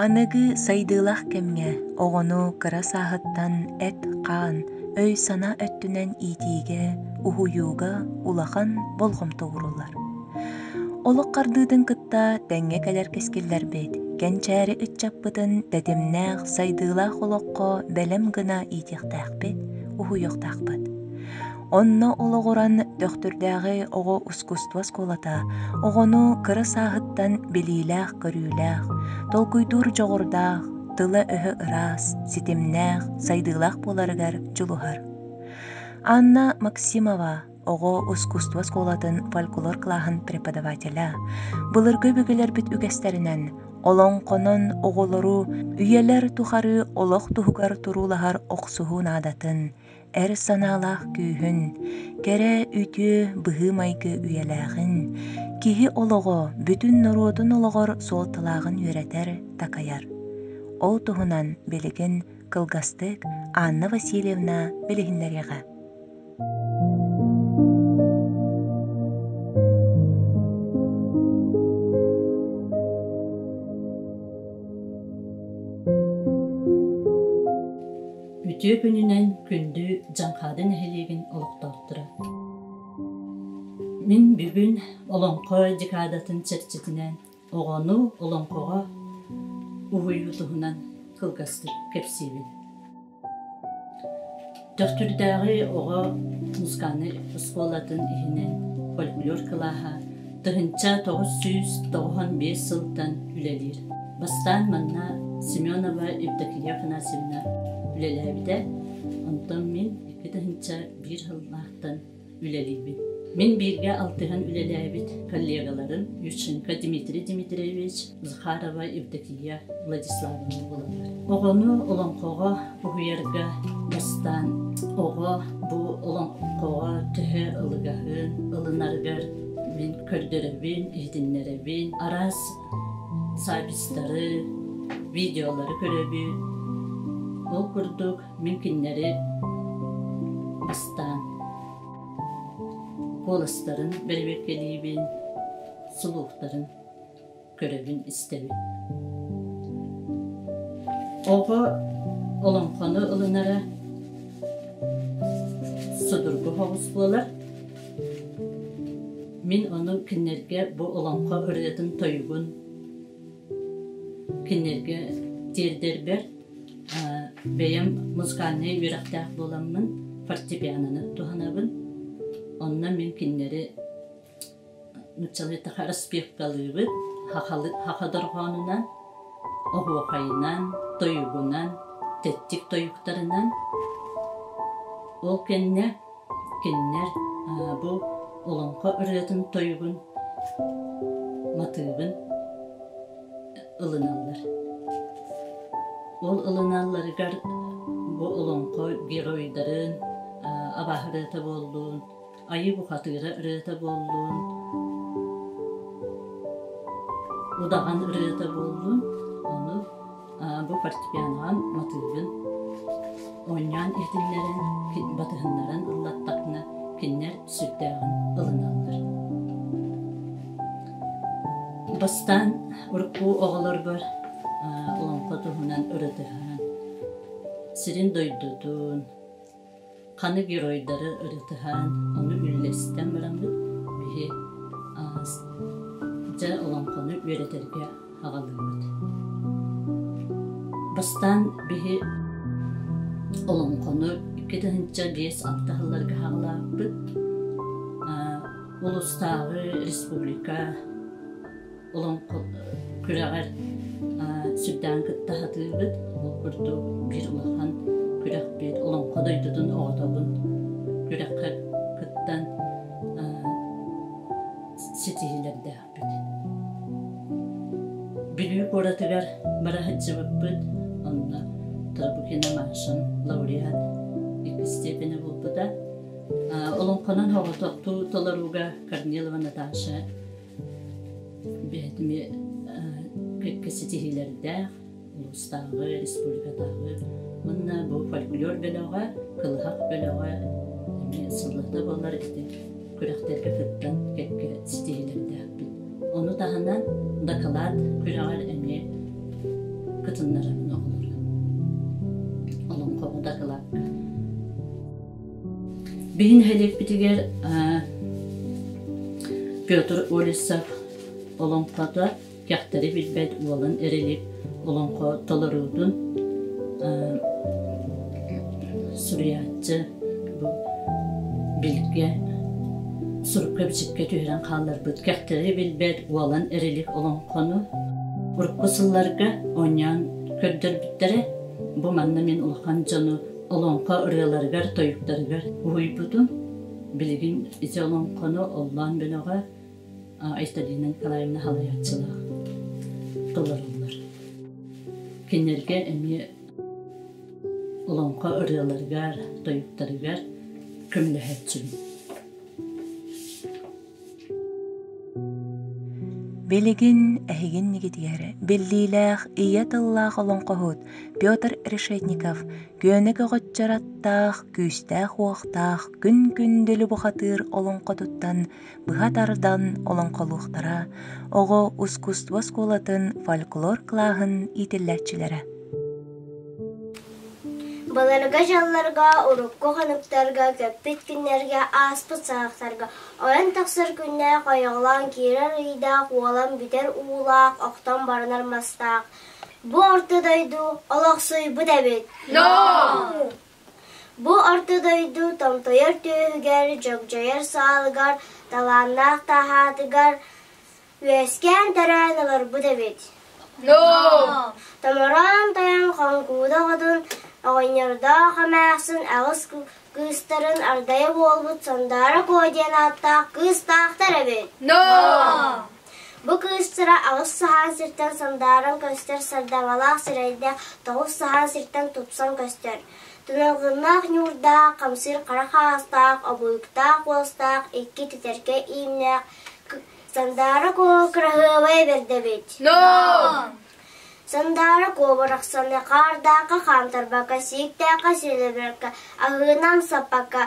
Аныгы сайдыылаах кэмҥэ оҕону кыра сааһыттан эт-хаан, өй-санаа өттүнэн иитиигэ, уһуйууга улахан болҕомто ууруллар. Олох хардыытын кытта тэҥҥэ кэлэр кэскиллэрбит, кэнчээри ыччаппытын тэтимнээх, сайдыылаах олоххо бэлэм гына иитиэхтээхпит, уһуйуохтаахпыт. Онно олоҕуран Төхтүрдээҕи оҕо ускуство оскуолата оҕону кыра сааһыттан билиилээх-көрүүлээх, толкуйдуур дьоҕурдаах, тыла-өһө ыраас, ситимнээх, сайдыылаах буоларыгар дьулуһар. Анна Максимова оҕо ускуство оскуолатын фольклор кылааһын преподавателэ, былыргы өбүгэлэрбит үгэстэринэн олоҥхонон оҕолору үйэлэр тухары олох туһугар туруулаһар охсуһуу наадатын, эр санаалаах күүһүн, кэрэ үтүө быһыы-майгы үйэлээҕин, киһи олоҕо бүтүн норуотун олоҕор суолталааҕын үөрэтэр, такайар. Ол туһунан билигин кылгастык Анна Васильевна билиһиннэриэҕэ. Үтүө күнүнэн күндү Дьаҥхаады нэһилиэгин олохтоохторо. Мин бүгүн Олоҥхо декадатын чэрчитинэн оҕону олоҥхоҕо уһуйуу туһунан кылгастык кэпсиибин. Төхтүрдээҕи оҕо музыкальнай оскуолатын иһинэн фольклор кылааһа 1995 сылтан үлэлиир. Бастаан манна Семенова Евдокия Афанасьевна үлэлээбитэ, онтон мин 2001 сыллаахтан үлэлиибин. Мин бииргэ алтыһан үлэлээбит коллегаларым Ющенко Дмитрий Дмитриевич, Захарова Евдокия Владиславовна буолаллар. Оҕону олоҥхоҕо уһуйарга бастаан оҕо бу олоҥхоҕо төһө ылыгаһын ылынарыгар мин көрдөрөбүн, иһитиннэрэбин, араас записьтары, видеолары көрөбүн. Ол курдук мин кинилэри бастаан куоластарын бэрэбиэркэлиибин, слухтарын көрөбүн-истэбин. Оҕо олоҥхону ылынара судургу соҕус буолар. Мин ону кинилэргэ бу олоҥхо ырыатын-тойугун кинилэргэ тиэрдэрбэр бэйэм музыкальнай үөрэхтээх буоламмын фортепианоны туһанабын. Онно мин кинилэри нууччалыы распевкалыыбыт саха дорҕоонунан, оһуохайынан, тойугунан, тэттик тойуктарынан. Ол кэннэ кинилэр бу олоҥхо ырыатын тойугун матыыбын ылыналлар. Ол ылыналларыгар бу олоҥхо геройдарын абааһы ырыата буоллун, айыы бухатыыра ырыата буоллун, удаҕан ырыата буоллун, ону бу фортепианоҕа матыыбын оонньоон иһитиннэрэн, батыһыннаран ыллаттахпына, кинилэр сүрдээҕин ылыналлар. Бастаан урукку оҕолорбор олоҥхо туһунан ырытыһан, сирин-дойдутун, ханы геройдары ырытыһан, ону үллэстэн бараммыт биһи дьэ олоҥхону үөрэтэргэ аҕалыыбыт. Бастаан биһи олоҥхону 2005-6 сылларга хаалаабыппыт. Улуустааҕы республика олоҥхо күрэҕэр сүрдээн кытта сатыыбыт. Ол курдук биир улахан күрэхпит Олоҥхо дойдутун оҕотобун күрэххэ кыттан ситиһиилэрдээхпит. Бүлүү куоратыгар бара сылдьыбыппыт, онно Тарбукина Машам лауреат иккис степени булбута. Олоҥхонон соҕотохтуу толорууга Корнилова Наташа бэйэтин кэккэ ситиһиилэрдээх, улуустааҕы, республикатааҕы уонна бу фольклор бөлөҕө, кылыһах бөлөҕө эмиэ сыллата буолар ити күрэхтэргэ кыттан кэккэ ситиһиилэрдээхпит. Ону таһынан дакылаат күрэҕэр эмиэ кытыннарабын оҕолору. Олоҥхоҕо дакылаакка. Биһи нэһилиэкпитигэр Петр Олесов олоҥхото кэхтэри билбэт уолан эрилик олоҥхо толоруутун суруйааччы бу билгэ сурукка-бичиккэ түһэрэн хаалларбыт кэхтэри билбэт уолан эрилик олоҥхону урукку сылларга оонньоон көрдөрбүттэрэ. Бу манна мин улахан дьону олоҥхо ырыаларыгар, тойуктарыгар уһуйбутум. Билигин ити олоҥхону Оллоон бөлөҕө Айталина Николаевна салайааччылаах толороллор. Кинилэргэ эмиэ олоҥхо ырыаларыгар, тойуктарыгар көмөлөһөөччүбүн. Билигин эһигин нигитигэр биллиилээх ийэ тыллаах олоҥхоһут Петр Решетников күөнэ көҕөччөр аттаах, күүстээх-уохтаах күн күндүлү бухатыыр олоҥхотуттан быһа тардан олоҥхолуохтара оҕо ускуство оскуолатын фольклор кылааһын иитиллээччилэрэ. Былыргы дьалларга, урукку хонуктарга, көппүт күннэргэ, ааспыт саҕахтарга ойон тахсар күннээх, ойоҕолоон киирэр ыйдаах, уолан бүтэр уулаах, охтон баранар мастаах. Бу орто дойду олохсуйбут эбит. No! Бу орто дойду томтойор түөһүгэр, дьогдьойор саалыгар, талааннаах таһаатыгар үөскээн төрөөн олорбут эбит. No! Томороон тойон Хоҥкууда оҕотун, оҕонньордоох эмээхсин аҕыс кыыстарын ардайа буолбут Сандаара Куо диэн ааттаах кыыстаахтар эбит. No! Бу кыыстара аҕыс саһаан сиртэн сандааран көстөр сардаҥалаах сирэйдээх, тоҕус саһаан сиртэн тупсан көстөр. Туналҕыннаах ньуурдаах, хамсыыр хара хаастаах, обуйуктаах уостаах, икки титэркэ ииннээх Сандаара Куо кыраһыабай бэрдэбит. No! Сандаара Куо барахсаны хаардаахха хаамтарбакка, сииктээххэ силэбиркэ, аһыынан саппакка,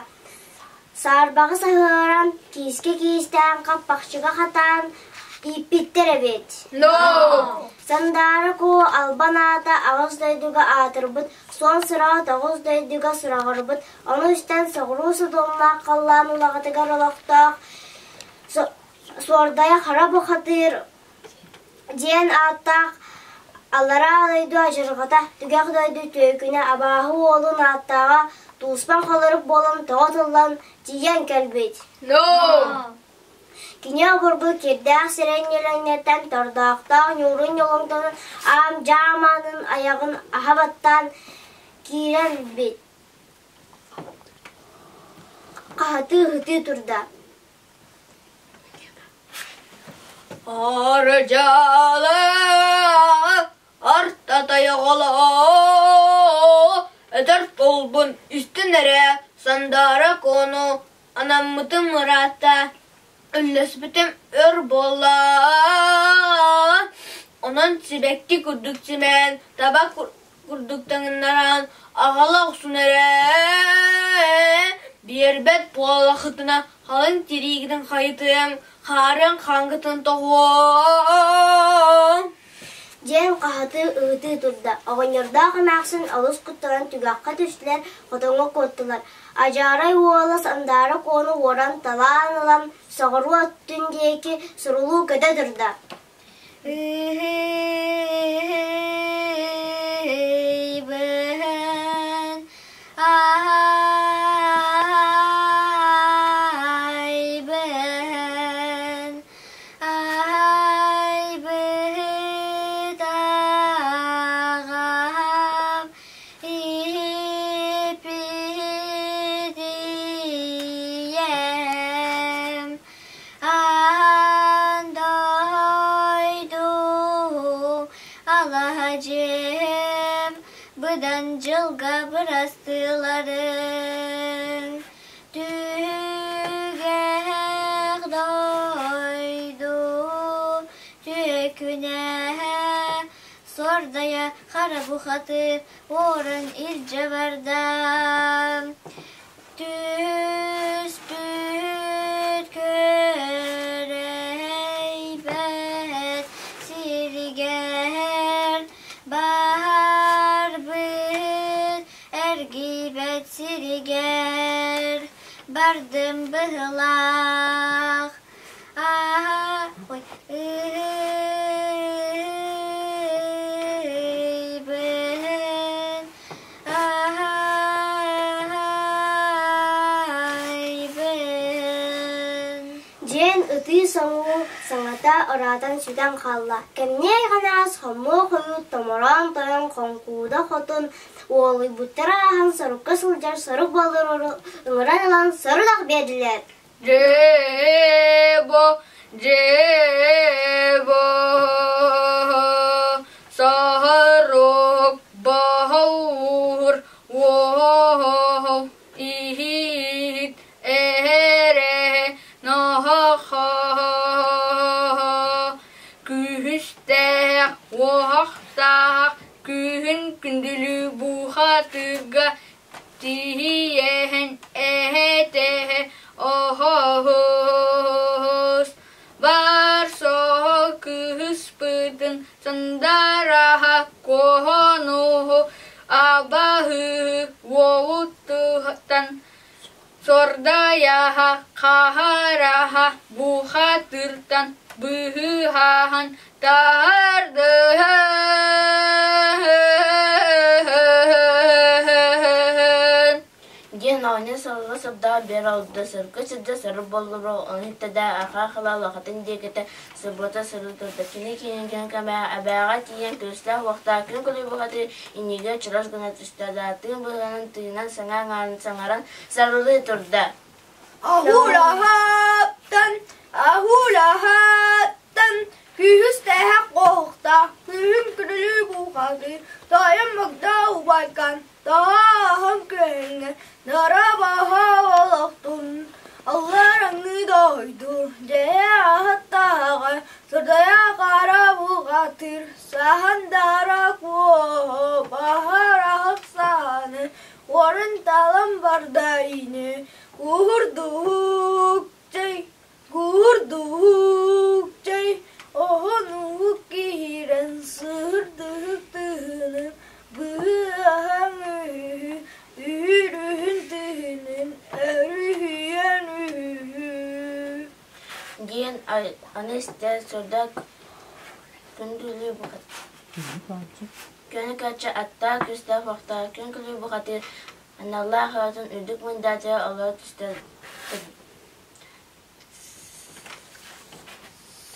саарбаҕы саһыаран, киискэ киистээн, хаппахчыга хатаан ииппиттэр эбит. No! Сандаара Куо албан аата аҕыс дойдуга аатырбыт, суон сураҕа тоҕус дойдуга сураҕырбыт, ону истэн соҕуруу содуллаах халлаан улаҕатыгар олохтоох Суордайа Хара Бухатыыр диэн ааттаах аллараа дойду адьырҕата, түгэх дойду түөкүнэ абааһы уолун ааттааҕа тууспан холорук буолан тоҕо тыллан тиийэн кэлбит. No! Кини обургу кирдээх сирэй ньилэҥнэртэн тордоохтоох ньуурун ньолоҥтонун аам дьаамаанын айаҕын аһа баттаан киирэн бит. Хаһытыы-ыһытыы турда. Арыдьаала артатайоҕолоо этэр тылбын истин эрэ Сандаара Куону анаммытым ыраатта, үллэспитим өр буолла. Онон сибэкки курдук симээн, таба курдук таҥыннаран аҕала охсун эрэ биэрбэт буоллаххытына халыҥ тириигитин хайытыам, хаарыан хаҥкытын тоҕуом Диэн хаһытыы ыһытыы турда. Оҕонньордоох эмээхсин олус куттанан түгэххэ түстүлэр, хотоҥҥо куоттулар. Адьарай уола Сандаара Куону уоран талаан ылан, соҕуруу өттүн диэки сурулуу көтө турда. Ыһыйбын аһайбын аһайбыт аҕам иһиппит ийэм Аан дойду алаһа дьиэм быдан дьылга бырастыыларын түһүгэх дойду түөкүнэ сордайа хара бухатыыр уоран илдьэ барда Түспүт күөрэйбэт сиригэр баар. бардым быһылаах Ааһа ой ыһыйбын Аһайбын Диэн ытыы-соҥуу саҥата ыраатан сүтэн хаалла. Кэмниэ айҕанаас хоммуо хойуу томороон тойон Хоҥкууда хотун уолуйбуттара ааһан сорукка сылдьар сорук буолар ыҥыран ылан сорудах биэрдилэр. Дьиэбо, дьиэбо, саһарок баһаур уоһоһо иһит эһэрэһэ наһаха күүстээх уоһахтаах күүһүн күндүлүү буухатыга Тиийэн эһэтэһэ оһоһос, Бар соһо кыыспытын сандараһа куоһонуһу абаһыы уолуттан сордайаһа хаһараһа бухатыртан быыһаһан таһардыһа. Диэн оҕонньор салгыы сырдаҕа биэр олордо, сыркы сирдэ сыры буоллура, ону иттэ да арҕаа халаа улахатын диэкитэ сырбата сыры турда. Кини киинигин кэмэ эбээҕэ тиийэн күөстээх-уохтаах күн кулуйбухаты иннигэр чорос гына түстэ да, тыын быһыынан тыынан саҥа аҥаарын саҥаран сарылыы турда. Аһуулаһаптан, аһуулаһаттан, күүһүс тэһэх оһохтоох, күүһүн күрүлүү буухалыы, тойон Богдоо убайкан, тоһооһун күөҥҥэ, нара баһа олохтун, аллараңыы дойду, дьиэ аһыттааҕа, сурдайа хара буҕатыр, саһан дара куоһо, баһар аһыксааны, Уорун талан барда ини, куһурдук чэй, куһурдук чэй, оһонук киирэн сыһырдык тыһынын, быһаҥ үһү, үһүрүһүн тыһынын, өрүһүйэн үһү Диэн аны истэ сурдак күндүлүү Көнө көччө аттаах күстээх уохтаах күн күлүү бухатыыр аналлаах аатын үрдүк мындаатыгар олоро түстэ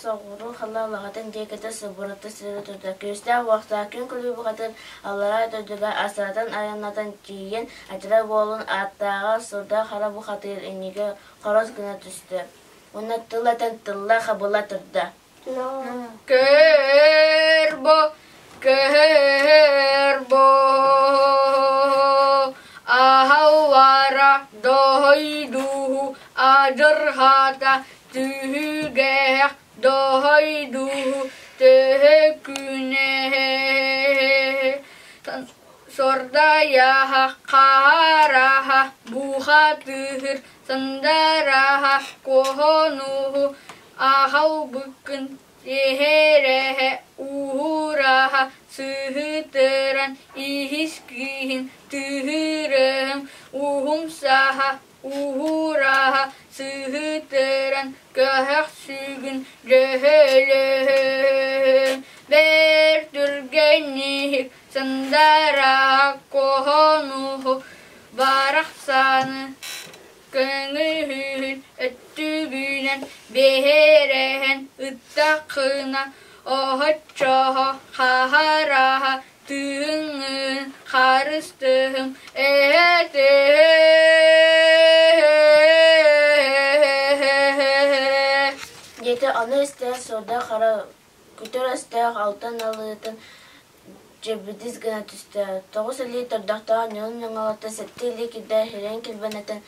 соҕуруу халлаалаҕатын диэкитэ субурута сыры турда. Күөстээх уохтаах күн күлүү бухатыыр аллараа дойдуга асаратан айаннатан тиийэн адьара буолун ааттааҕа сурдаах хара бухатыыр иннигэр хорос гына түстэ. Уонна тыл этэн тылла хабыла турда. Көрбө, көрбө, аһаллара дойдуһу адьырҕата түһүгэх дойдуһу төһө күнэ сордайаһа хараһа бухатыыр сандараһа куоһонуһу аһалбыккын иһэрэһэ уһураһа сыһытыран иһис киһин тыһырыһым уһумсаһа уһураһа сыһытыран көһөх сүгүн дьөһөлөһөм бэр түргэнниһик сандара куоһонуһу барахсаны көҥүһүн өттүгүнэн биһирэһэн ыттаххына оһоччоһо хаһараһа тыыҥҥын харыстыһым эһэтэ Диэтэ ону истэ сурда хара күтэр өстөөх алтан алыытын дьэбидис гына түстэ. Тоҕус илии тордохтоох ньылын ньоҥолото сэттэ илии кирдэ иһирэн килбэнэтэн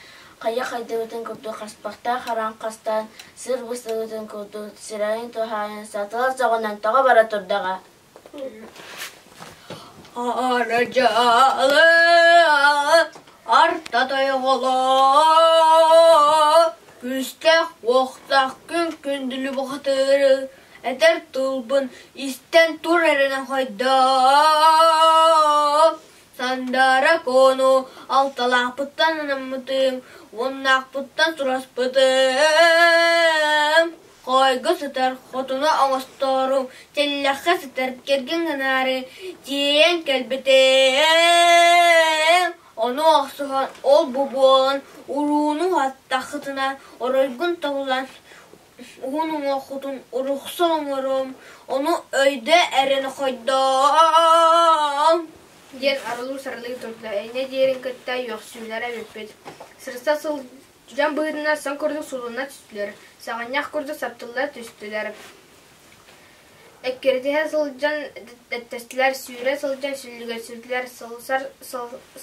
хайа хайдыбытын курдук хаспахтаах хараан хастаан сыр быстыбытын курдук сирэйин туһаайан сатылар соҕунан тоҕо бара турдаҕа. Арадьаалы арта тойоҕолоо күстээх уохтаах күн күндүлү бухатыыры этэр тылбын истэн тур эрэнэ хойдоо. Сандаара Куону алталаахпыттан анаммытым, уоннаахпыттан сураспытым. Хоойго сытар хотуна оҥостоору, тэллэххэ сытар кэргэн гынаары тиийэн кэлбитим. Ону охсуһан ол-бу буолан урууну уһаттаххытына оройгун тобулан уһун уҥуоххутун уруксун оҥоруом, ону өйдөө эрэ нохойдоом диэн арылыы-сарылыы турда, инньэ диирин кытта үөхсүүлэрэ бүппүт. Сырса сылдьан быһыытынан сон курдук сулунна түстүлэр, саҕынньах курдук саптылла түстүлэр. Эккирэтиһэ сылдьан эттэстилэр, сүүрэ сылдьан сүллүгэччитилэр,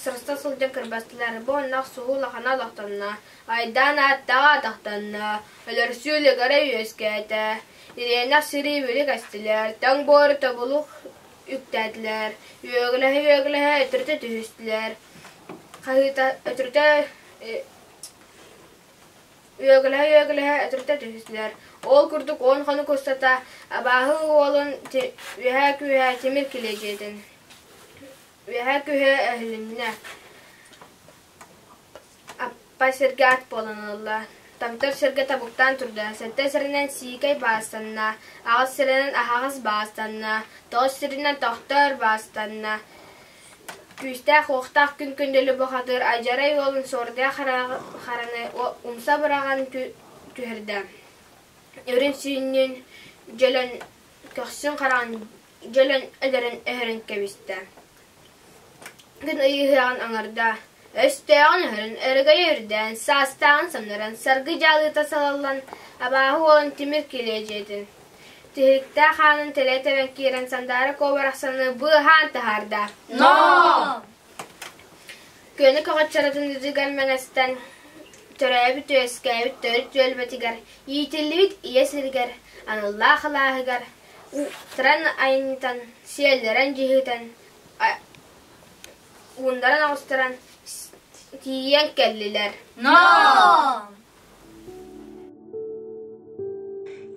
сырса сылдьан кырбастылар. Бу онно охсуһуу улахана олохтонно, айдаан ааттааҕа атахтанна, өлөрсүү үлүгэрэ үөскээтэ. Ириэнэх сири бүлүк эстилэр, тоҥ буору тобулук үктээтилэр, үөгүлэһэ-үөгүлэһэ өтөрүтэ түһүстүлэр, хаһыыта өтөрүтэ Үөгүлэһэ-үөгүлэһэ өтөрүтэ түһүстүлэр. Ол курдук уон хонук устата абааһы уолун үөһээ күүһэ тимир килиэдьийэтин үөһээ күүһэ өһүлүннэ. Аппа сиргэ ат буолан ылла. Тамтар сиргэ табыктаан турда. Сэттэ сиринэн сиикэй баастанна, аҕыс сиринэн аһаҕас баастанна, тоҕус сиринэн тохтоор баастанна. Күүстээх-уохтаах күн күндүлү бухатыыр Адьарай уолун суордаах хараны умса быраҕан түһэрдэ, үрүн сүүнүн дьөлөн, көхсүн хараҕын дьөлөн өлөрөн өһөрөн кэбистэ. Күн ый ыһыаҕын аҥарда, өстөөҕүн өһөрөн, өрөгөйө үрдээн, саастааҕын самнаран, саргы дьаалыта салаллан, абааһы уолун тимир килиэдьийэтин Тиһиктээх аанын тэлэ тэбэн киирэн Сандаара Куо барахсаны быыһаан таһаарда. Ноо! Күөнэ көҕөччөрөтүн үрдүгэр мэҥэстэн, төрөөбүт-үөскээбит төрүт түөлбэтигэр, иитиллибит ийэ сиригэр, аналлаах алааһыгар уутаран айанньытан, сиэллэрэн дьиһитэн, ууннаран оҕустаран тиийэн кэллилэр. Ноо!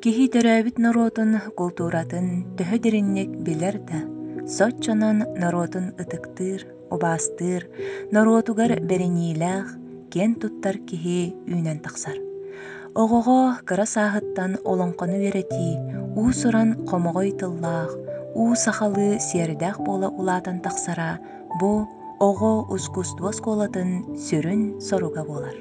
Киһи төрөөбүт норуотун култууратын төһө дириҥник билэр да, соччонон норуотун ытыктыыр, убаастыыр, норуотугар бэриниилээх, киэн туттар киһи үүнэн тахсар. Оҕоҕо кыра сааһыттан олоҥхону үөрэтии уус-уран хомоҕой тыллаах, уу сахалыы сиэрдээх буола улаатан тахсара бу оҕо ускуустуба оскуолатын сүрүн соруга буолар.